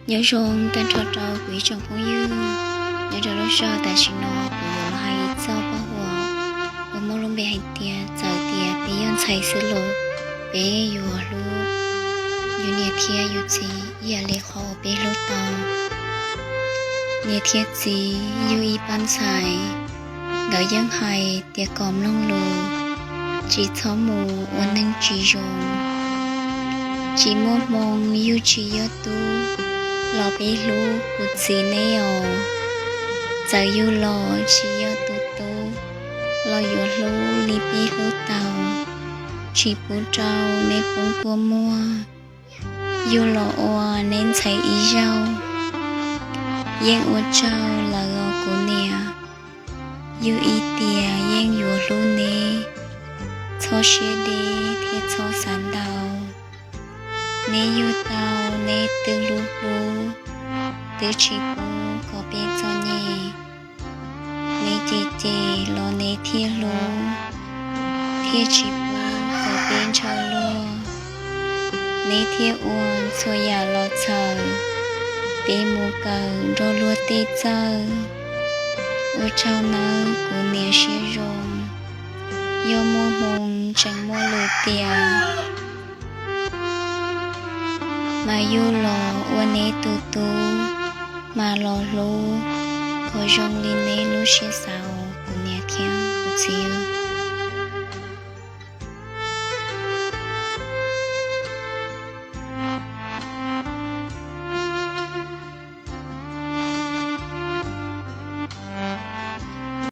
Nyob zoo tag nrho rau kuv ib tsoom phooj ywg. Nyob rau lub sij hawm tam sim no kuv yuav los hais txog paj huam uas muaj lub npe hais tias txawm tias peb yog ntxhais xwb los peb yuav hlub yus niam thiab yus txiv ib yam li qhov uas peb hlub tau. Niam thiab txiv yog ib pab ntxhais, nkawd yeej hais tias kom mloog lus, tsis txhob mus ua neeg tsis zoo. Tsis muaj hmoo yug tsis yog tub, los peb hlub kuv txiv neb os. Txawm yug los tsis yog tus tub, los yuav hlub li peb hlub tau, tsis pub rau neb poob kua muag. Yug los ua neb ntxhais ib zaug, yeej ua tsaug lawm os kuv niam. Yug ib tiam yeej yuav hlub neb, txhob siab deb thiab txhob xav ntau. Neb yug tau neb twb hlub hlub, twb tsis pub kom peb txom nyem. Neb cem cem los neb thiaj hlub, thiaj tsis pub kom peb ntshaw luag. Neb thiaj ua txhua yam los txhawm, peb mus kawm nrog luag tej txawj. Ua tsaug nawb kuv niam siab zoo, yog muaj hmoo tseem muaj lus tias, mas yug los ua neb tus tub, mas los hlub kom zoo li neb lub siab xav os kuv niam thiab kuv txiv.